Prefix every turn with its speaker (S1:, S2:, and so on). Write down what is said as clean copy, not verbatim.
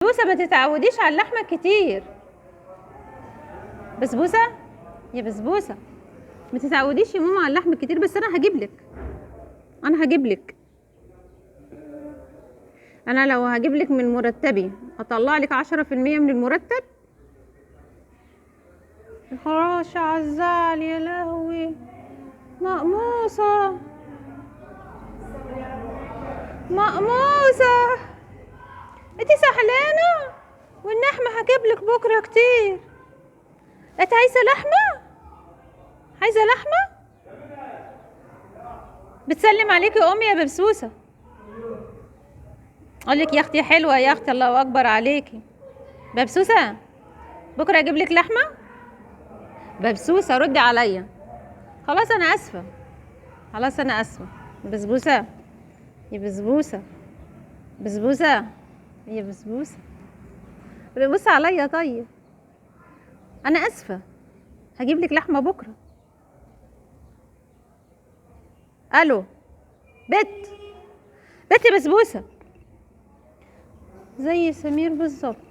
S1: بسبوسه ما تتعوديش على اللحمة كتير. بسبوسه يا بسبوسه ما تتعوديش يا ماما على اللحم كتير، بس انا هجيب لك، انا هجيب لك، انا لو هجيب لك من مرتبي اطلع لك 10% من المرتب. الخراش عالزعل يا لهوي، مقموصة مقموصة، انتي سحلانة واللحمة هجيب لك بكرة كتير. انت عايزة لحمة؟ عايزة لحمة؟ بتسلم عليكي يا امي يا ببسوسة، اقول لك يا اختي حلوة يا اختي، الله اكبر عليكي. ببسوسة بكرة اجيب لك لحمة؟ ببسوسة ردي عليا. خلاص انا اسفة، خلاص انا اسفة. بسبوسة يا بسبوسة، بسبوسة يا بسبوسة، بص عليا. طيب انا اسفة، هجيب لك لحمة بكرة. الو بت بت يا بسبوسة، زي سمير بالظبط.